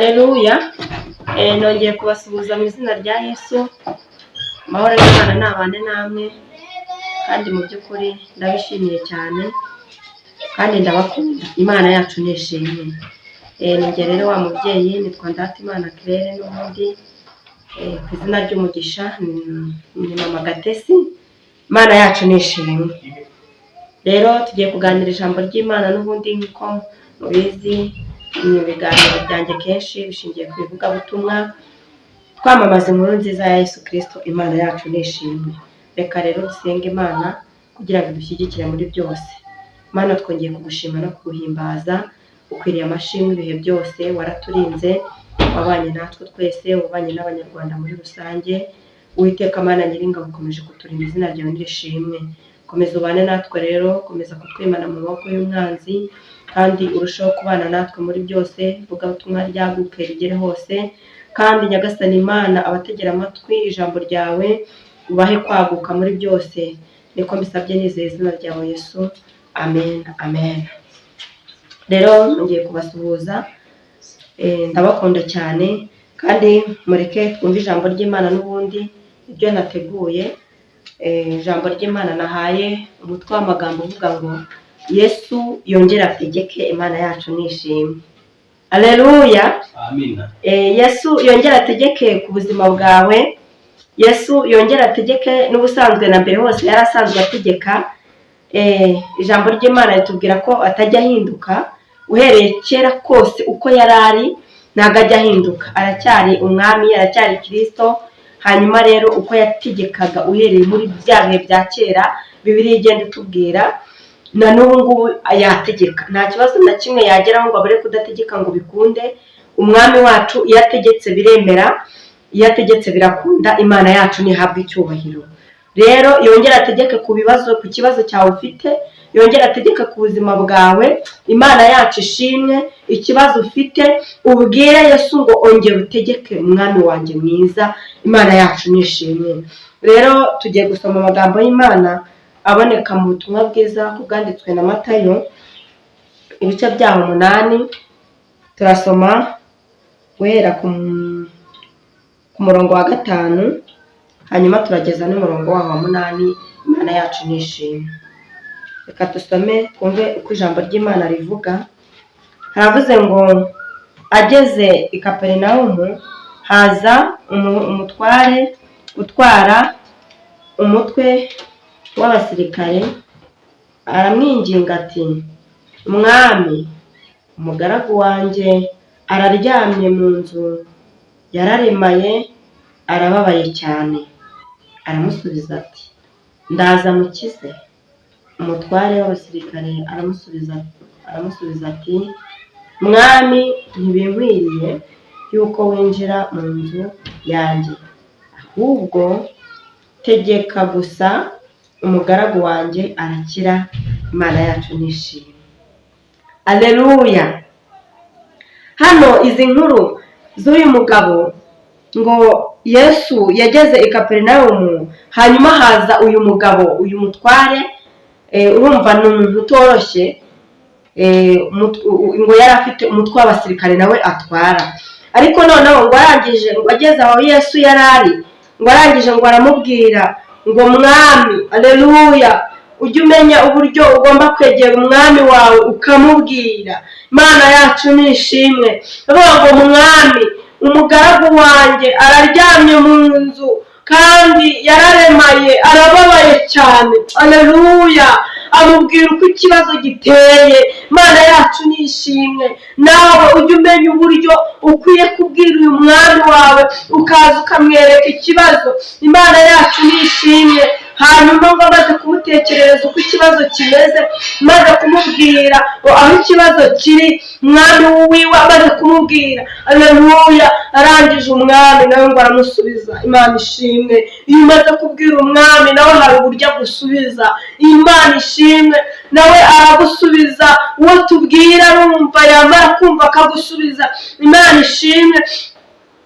Aleluya! Nongeye kubasuhuza mu izina rya Yesu. Amahoro y'Imana nabane namwe, kandi mu by'ukuri ndabishimiye cyane kandi ndabakunda. Imana yacu nishimye. Ni njye rero wa mubyeyi, nitwa Ndatimana Claire n'ubundi ku izina ry'umugisha ni Mama Gatesi. Imana yacu nishimwe. Rero tugiye kuganira ijambo ry'Imana n'ubundi nk'uko mubizi, ni ibiganiro byanjye kenshi bishingiye ku ivugabutumwa, twamamaza inkuru nziza ya Yesu Kristo. Imana yacu nishimwe. Reka rero dusenge Imana kugira ngo idushyigikire muri byose. Mana, twongeye kugushima no kuguhimbaza. Ukwiriye amashimwe ibihe byose. Waraturinze, wabanye natwe twese, wabanye n'Abanyarwanda muri rusange. Uwiteka Mana Nyiringabo, ukomeje kuturinda, izina ryawe nirishimwe. Komeza ubane natwe rero, komeza kutwimana mu maboko y'umwanzi, kandi urusheho kubana natwe muri byose. Ivugabutumwa ryaguke rigere hose, kandi Nyagasani Imana, abategera amatwi ijambo ryawe ubahe kwaguka muri byose. Niko mbisabye nizeye izina ryawe Yesu, amen, amen. Rero ngiye kubasuhuza, ndabakunda cyane, kandi mureke twumve ijambo ry'Imana n'ubundi ibyo nateguye. Ijambo ry'Imana nahaye umutwe w'amagambo uvuga ngo "Yesu yongere ategeke". Imana yacu nishimwe. Aleluya! Amina. Yesu yongere ategeke ku buzima bwawe. Yesu yongere ategeke. N'ubusanzwe na mbere hose yari asanzwe ategeka. Ijambo ry'Imana ritubwira ko atajya ahinduka. Uhereye kera kose uko yari ari, ntabwo ajya ahinduka, aracyari umwami, aracyari Kirisito. Hanyuma rero uko yategekaga uhereye muri bya bihe bya kera Bibiliya igenda itubwira, na n'ubu ngubu yategeka. Nta kibazo na kimwe yageraho ngo abure kudategeka ngo bikunde. Umwami wacu iyo ategetse biremera, iyo ategetse birakunda. Imana yacu ntihabwe icyubahiro. Rero yongere ategeke ku bibazo, ku kibazo cyawe ufite, yongere ategeke ku buzima bwawe. Imana yacu ishimwe. Ikibazo ufite ubwire Yesu ngo "Ongera utegeke, mwami wanjye mwiza". Imana yacu nishimwe. Rero tugiye gusoma amagambo y'Imana aboneka mu butumwa bwiza ko bwanditswe na Matayo, ibice byaho 8. Turasoma guhera ku murongo wa 5, hanyuma turageza n'umurongo waho wa 8. Imana yacu nishimwe. Reka dusome twumve uko ijambo ry'Imana rivuga. Haravuze ngo: "Ageze i Kaperinawumu, haza umutware utwara umutwe w'abasirikare, aramwinginga ati: 'Mwami, umugaragu wanjye araryamye mu nzu, yararemaye, arababaye cyane.' Aramusubiza ati: 'Ndaza mukize.' Umutware w'abasirikare aramusubiza ati: 'Mwami, ntibinkwiriye yuko winjira mu nzu yanjye, ahubwo tegeka gusa, umugaragu wanjye arakira.' Imana yacu nishimwe. Aleluya! Hano izi nkuru z'uyu mugabo, ngo Yesu yageze i Kaperinawumu, hanyuma haza uyu mugabo, uyu mutware. Urumva ni umuntu utoroshye. Ngo yari afite umutwe w'abasirikare nawe atwara. Ariko noneho ngo arangije, ngo ageze aho Yesu yari ari, ngo arangije ngo aramubwira ngo: 'Mwami.' Aleluya! Ujye umenya uburyo ugomba kwegera umwami wawe ukamubwira. Imana yacu ni ishimwe. Bavuga ngo: 'Mwami, umugaragu wanjye araryamye mu nzu, kandi yararemaye, arababaye cyane.' Aleluya! Amubwira uko ikibazo giteye. Imana yacu ni ishimwe. Nawe ujye umenya uburyo ukwiye kubwira uyu mwami wawe, ukaza ukamwereka ikibazo. Imana yacu ni ishimwe. Hanyuma ngo amaze kumutekerereza uko ikibazo kimeze, maze kumubwira aho ikibazo kiri, umwami wiwe amaze kumubwira, aleluya, arangije umwami nawe ngo aramusubiza. Imana ishimwe. Iyo umaze kubwira umwami, nawe hari uburyo agusubiza. Imana ishimwe, nawe aragusubiza. Uwo tubwira arumva, yamara kumva akagusubiza. Imana ishimwe.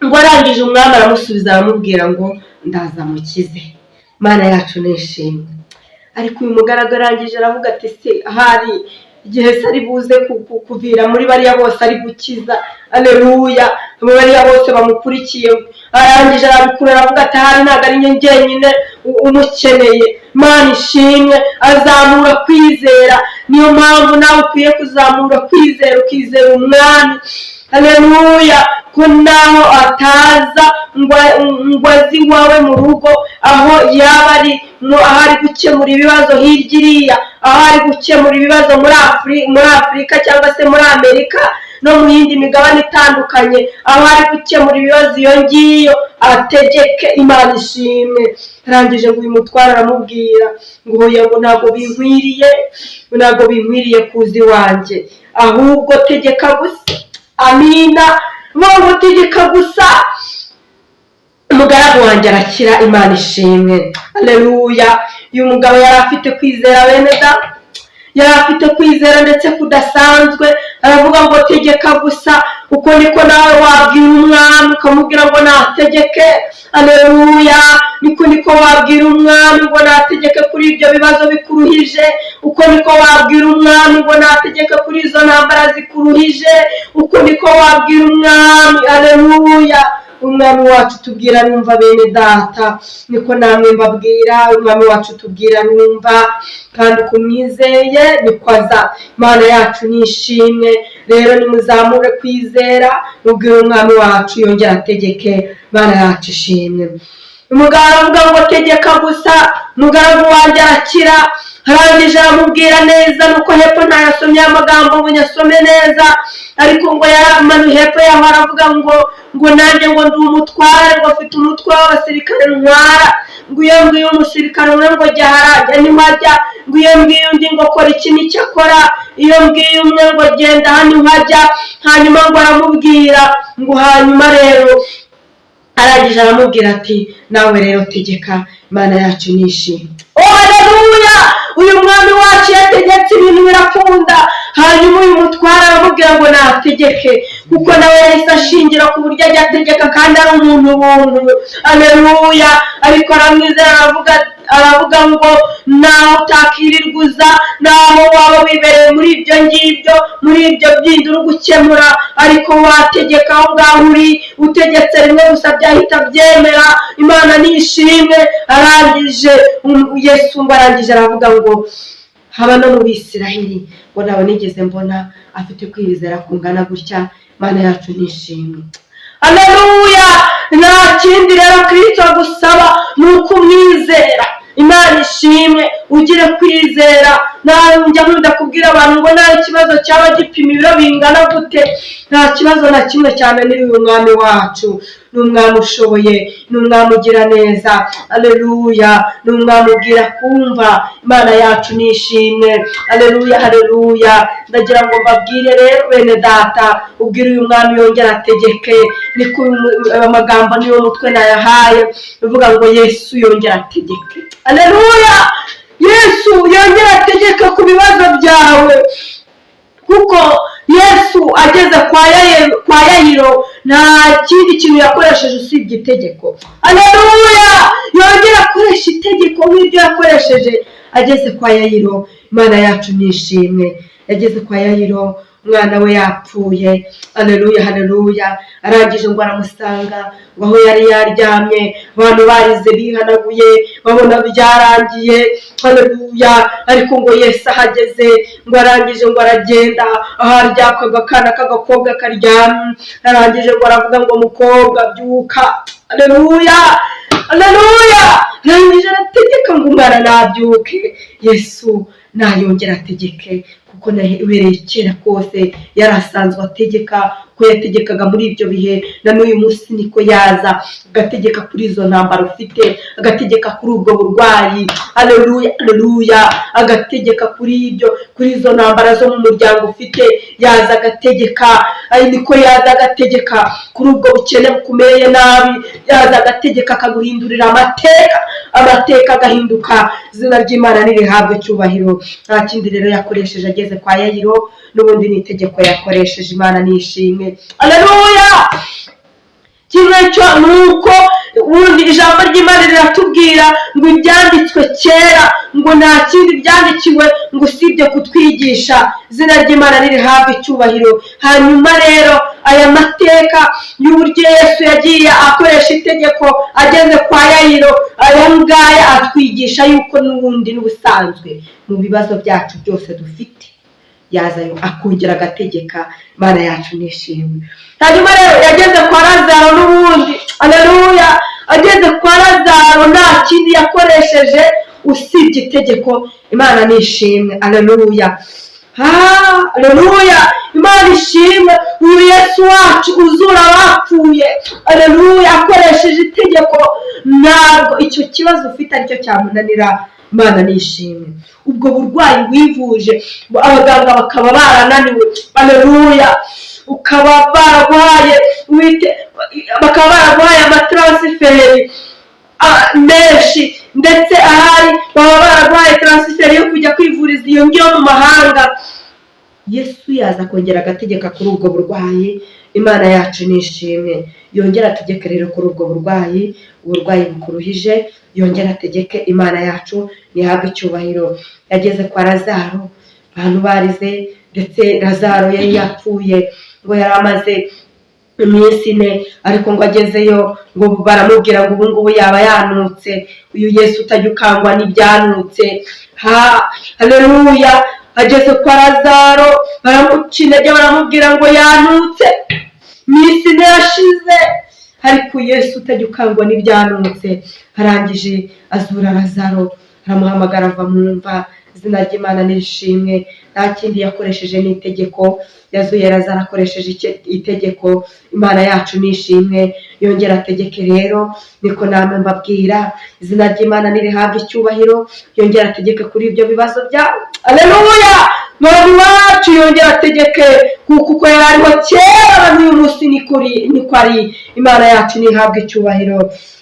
Ngo arangije umwami aramusubiza, aramubwira ngo: 'Ndaza mukize.' Imana yacu ni ishimwe. Ariko uyu mugaragu arangije aravuga ati: 'Se ahari Igihe se ari buze kuvira muri bariya bose ari gukiza, aleluya, muri bariya bose bamukurikiye. Arangije arabikura, aravuga ati: "Ahari ntabwo ari njye njyenyine umukeneye." Imana ishimwe. Azamura kwizera. Niyo mpamvu nawe ukwiye kuzamura kwizera, ukizera Umwami, aleluya, ko naho ataza ngo aze iwawe mu rugo, aho yaba ari aho ari gukemura ibibazo hirya iriya, aho ari gukemura ibibazo muri Afurika cyangwa se muri Amerika no mu yindi migabane itandukanye, aho ari gukemura ibibazo iyo ngiyo, ategeke. Imana ishimwe. Arangije ngo uyu mutware aramubwira ngo: "Oya," ngo, "ntabwo binkwiriye, ntabwo binkwiriye kuza iwanjye, ahubwo tegeka gusa." Amina. Ngo tegeka gusa, umugaragu wanjye arakira. Imana ishimwe, aleluya. Uyu mugabo yari afite kwizera, bene da, yari afite kwizera ndetse kudasanzwe. Aravuga ngo: "Tegeka gusa." Uko niko nawe wabwira Umwami, ukamubwira ngo nategeke, aleluya. Niko wabwira Umwami ngo nategeke kuri ibyo bibazo bikuruhije. Uko niko wabwira Umwami ngo nategeke kuri izo ntambara zikuruhije. Uko niko wabwira Umwami, aleluya. Umwami wacu tubwira numva, bene data, niko namwe mbabwira. Umwami wacu tubwira numva, kandi uko umwizeye niko aza. Imana yacu nishimwe. Rero nimuzamure kwizera, mubwire Umwami wacu yongera ategeke. Imana yacu ishimwe. Umugabo aravuga ngo: "Tegeka gusa, umugaragu wanjye arakira." Arangije aramubwira neza, nuko hepfo ntayasomye amagambo ngo nyasome neza, ariko ngo yaramanuye hepfo yaho aravuga ngo: "Nanjye," ngo, "ndi umutware," ngo, "afite umutwe w'abasirikare ntwara," ngo, "iyo mbwiye umusirikare umwe ngo jya harajya niho ajya," ngo, "iyo mbwiye undi ngo kora iki nicyo akora, iyo mbwiye umwe ngo genda hano niho ajya." Hanyuma ngo aramubwira ngo hanyuma rero arangije aramubwira ati: "Nawe rero tegeka." Imana yacu nishimwe. Oh, haleluya! Uyu mwami wacu yategetse ibintu birakunda. Hanyuma uyu mutware aramubwira ngo nategeke, kuko nawe yahise ashingira ku buryo ajya ategeka kandi ari umuntu buntu, aleluya. Ariko aramwizera, aravuga ngo naho utakirirwa uza, naho waba wibereye muri ibyo ngibyo, muri ibyo bindi uri gukemura, ariko wategeka aho ngaho uri. Utegetse rimwe gusa byahita byemera. Imana nishimwe. Arangije Yesu ngo arangije aravuga ngo haba no mu Bisiraheli ngo ntabwo nigeze mbona afite kwizera kungana gutya. Imana yacu nishimwe, aleluya. Nta kindi rero Kirisito agusaba, ni uko umwizera. Imana ishimwe. Ugire kwizera. Nawe njya nkunda kubwira abantu ngo nta kibazo cyaba gipima ibiro bingana gute, nta kibazo na kimwe cyananira uyu mwami wacu. Ni Umwami ushoboye, ni Umwami ugira neza, aleluya, ni Umwami ubwira kumva. Imana yacu nishimwe, aleluya, aleluya. Ndagira ngo mbabwire rero, bene data, ubwire uyu mwami yongera ategeke. Niko amagambo niyo mutwe nayahaye, bivuga ngo Yesu yongera ategeke, aleluya. Yesu yongera ategeke ku bibazo byawe, kuko Yesu ageze kwa Yayiro nta kindi kintu yakoresheje usibye itegeko, aleluya. Yongera akoresha itegeko nk'iryo yakoresheje ageze kwa Yayiro. Imana yacu nishimwe. Yageze kwa Yayiro umwana we yapfuye, aleluya, haleluya. Arangije ngo aramusanga ngo aho yari yaryamye, abantu barize bihanaguye, babona byarangiye, haleluya. Ariko ngo Yesu ahageze, ngo arangije ngo aragenda aho aryakaga akana k'agakobwa karyamye. Arangije ngo aravuga ngo: "Mukobwa, byuka." Aleluya, aleluya. Arangije arategeka ngo umwana nabyuke. Yesu nayongera ategeke, kuko uhereye kera kose yari asanzwe ategeka. Ko yategekaga muri ibyo bihe, na n'uyu munsi niko yaza agategeka kuri izo ntambara ufite, agategeka kuri ubwo burwayi, aleluya, aleluya, agategeka kuri ibyo, kuri izo ntambara zo mu muryango ufite. Yaza agategeka. Ari niko yaza agategeka kuri ubwo bukene bukumereye nabi. Yaza agategeka, akaguhindurira amateka, amateka agahinduka. Izina ry'Imana nirihabwe icyubahiro. Nta kindi rero yakoresheje ageze kwa Yayiro, n'ubundi ni itegeko yakoresheje. Imana nishimwe, aleluya. Kimwe cyo ni uko ubundi ijambo ry'Imana riratubwira ngo ibyanditswe kera, ngo nta kindi byandikiwe ngo usibye kutwigisha. Arabigisha. Izina ry'Imana nirihabwe icyubahiro. Hanyuma rero aya mateka y'uburyo Yesu yagiye akoresha itegeko ageze kwa Yayiro, aya ngaya atwigisha yuko n'ubundi n'ubusanzwe mu bibazo byacu byose dufite yazayo akongera agategeka. Imana yacu nishimwe. Hanyuma rero yageze kwa Lazaro n'ubundi, aleluya. Ageze kwa Lazaro nta kindi yakoresheje usibye itegeko. Imana nishimwe, aleluya, aleluya. Imana ishimwe. Uyu Yesu wacu uzura abapfuye, aleluya, akoresheje itegeko, ntabwo icyo kibazo ufite aricyo cyamunanira. Imana nishimwe. Ubwo burwayi wivuje abaganga bakaba barananiwe, aleluya, ukaba baraguhaye, bakaba baraguhaye amatransfert menshi, ndetse ahari baba baraguhaye transfert yo kujya kwivuriza iyo ngiyo mu mahanga, Yesu yaza akongera agategeka kuri ubwo burwayi. Imana yacu nishimwe. Yongera ategeke rero kuri ubwo burwayi, uburwayi bukuruhije, yongera ategeke. Imana yacu ntihabwe icyubahiro. Yageze kwa Lazaro abantu barize, ndetse Lazaro yari yapfuye, ngo yari amaze iminsi 4, ariko ngo agezeyo ngo baramubwira ngo ubu ngubu yaba yanutse. Uyu Yesu utajya ukangwa n'ibyanutse, ha haleluya. Ageze kwa Lazaro baramuca intege, baramubwira ngo yanutse, iminsi 4 yashize, ariko Yesu utajya ukangwa n'ibyanutse arangije azura Lazaro, aramuhamagara ava mu mva. Izina ry'Imana nirishimwe. Nta kindi yakoresheje n'itegeko. Yazuye Lazaro akoresheje itegeko. Imana yacu nishimwe. Yongera ategeke rero, niko namwe mbabwira. Izina ry'Imana nirihabwe icyubahiro. Yongera ategeke kuri ibyo bibazo byawe, aleluya. Mwami wacu yongera ategeke, kuko uko yari ariho kera n'uyu munsi niko ari. Imana yacu ntihabwe icyubahiro.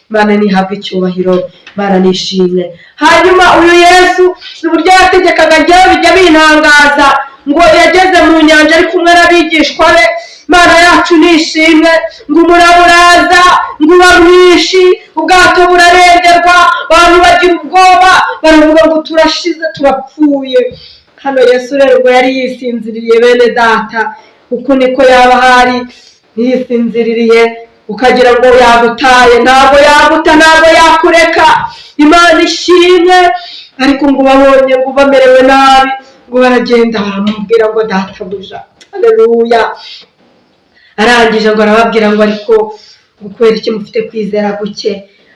Imana ntihabwe icyubahiro. Imana nishimwe. Hanyuma uyu Yesu uburyo yategekaga njyewe bijya bintangaza. Ngo yageze mu nyanja ari kumwe n'abigishwa be, Imana yacu nishimwe, ngo umuraba uraza, ngo uba mwinshi, ubwato burarengerwa, abantu bagira ubwoba, baravuga ngo turashize, turapfuye. Hano Yesu rero ngo yari yisinziriye, bene data. Uku niko yaba ahari yisinziririye, ukagira ngo yagutaye. Ntabwo yaguta, ntabwo yakureka. Imana ishimwe. Ariko ngo babonye ngo bamerewe nabi, ngo baragenda baramubwira ngo databuja, aleluya. Arangije ngo arababwira ngo ariko ngo kubera iki mufite kwizera guke?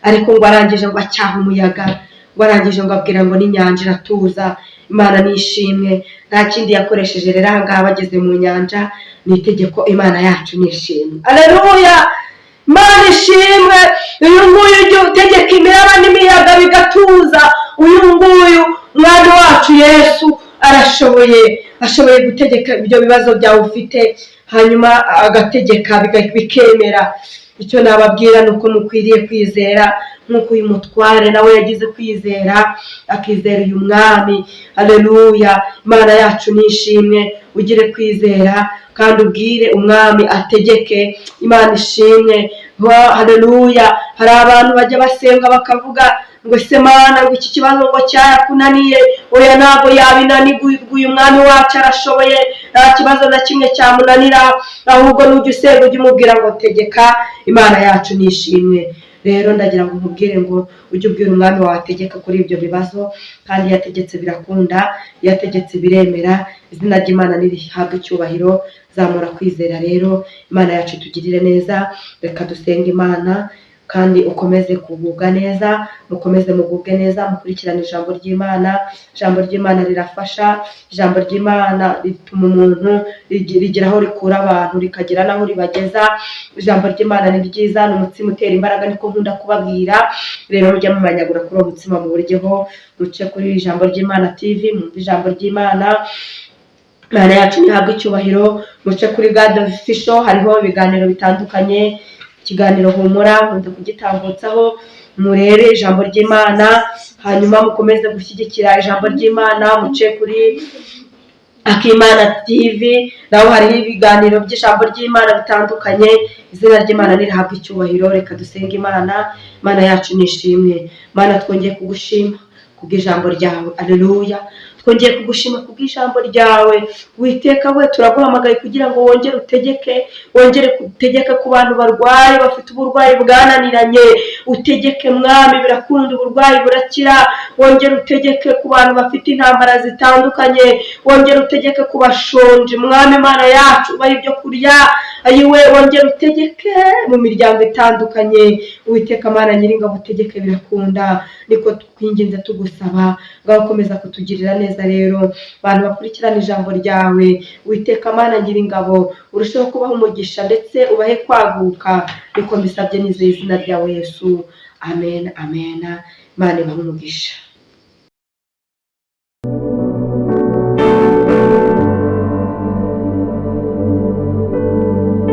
Ariko ngo arangije ngo acyaha umuyaga, ngo arangije ngo abwira ngo n'inyanja iratuza. Imana nishimwe. Nta kindi yakoresheje rero aha ngaha bageze mu nyanja ni itegeko. Imana yacu nishimwe, aleluya. Imana ishimwe. Uyu nguyu ujya utegeka imiraba n'imiyaga bigatuza, uyu nguyu Mwami wacu Yesu arashoboye, ashoboye gutegeka ibyo bibazo byawe ufite, hanyuma agategeka bikemera. Icyo nababwira ni uko mukwiriye kwizera nk'uko uyu mutware nawe yagize kwizera, akizera uyu mwami, aleluya. Imana yacu nishimwe. Ugire kwizera kandi ubwire umwami ategeke. Imana ishimwe, haleluya. Hari abantu bajya basenga bakavuga ngo ese Mana, ngo iki kibazo ngo cyarakunaniye? Oya, ntabwo yabinanirwa. Uyu mwami wacu arashoboye, nta kibazo na kimwe cyamunanira. Ahubwo nujya usenga ujye umubwira ngo tegeka. Imana yacu nishimwe. Rero ndagira ngo nkubwire ngo ujye ubwira umwami wawe ategeka kuri ibyo bibazo, kandi iyo ategetse birakunda, iyo ategetse biremera. Izina ry'Imana nirihabwe icyubahiro. Zamura kwizera rero. Imana yacu itugirire neza. Reka dusenge Imana, kandi ukomeze kugubwa neza, mukomeze mugubwe neza, mukurikirane ijambo ry'Imana. Ijambo ry'Imana rirafasha. Ijambo ry'Imana rituma umuntu rigira aho rikura abantu, rikagera n'aho ribageza. Ijambo ry'Imana ni ryiza, ni umutsima utera imbaraga, niko nkunda kubabwira. Rero mujya mumanyagura kuri uwo mutsima muburyeho, muce kuri Ijambo ry'Imana TV, mwumve ijambo ry'Imana. Imana yacu ntihabwe icyubahiro. Muce kuri God Official, hariho ibiganiro bitandukanye. Ikiganiro Humura nkunda kugitambutsaho. Murebe ijambo ry'Imana, hanyuma mukomeze gushyigikira ijambo ry'Imana. Muce kuri Akimana TV, naho hariho ibiganiro by'ijambo ry'Imana bitandukanye. Izina ry'Imana nirihabwe icyubahiro. Reka dusenge Imana. Imana yacu nishimwe. Imana, twongeye kugushima kubw'ijambo ryawe, aleluya. Twongeye kugushima kubw'ijambo ryawe. Witeka we, turaguhamagaye kugira ngo wongere utegeke, wongere utegeke ku bantu barwaye, bafite uburwayi bwananiranye. Utegeke Mwami, birakunda, uburwayi burakira. Wongere utegeke ku bantu bafite intambara zitandukanye, wongere utegeke ku bashonje, Mwami Imana yacu, ubahe ibyo kurya. Ayiwe, wongere utegeke mu miryango itandukanye. Uwiteka Mana Nyiringabo, utegeke birakunda. Niko twinginze tugusaba, ngaho ukomeza kutugirira neza. Rero abantu bakurikirana ijambo ryawe, Uwiteka Mana Nyiringabo, urusheho kubaha umugisha ndetse ubahe kwaguka. Niko mbisabye nizeye izina ryawe Yesu, amen, amen. Imana ibahe umugisha.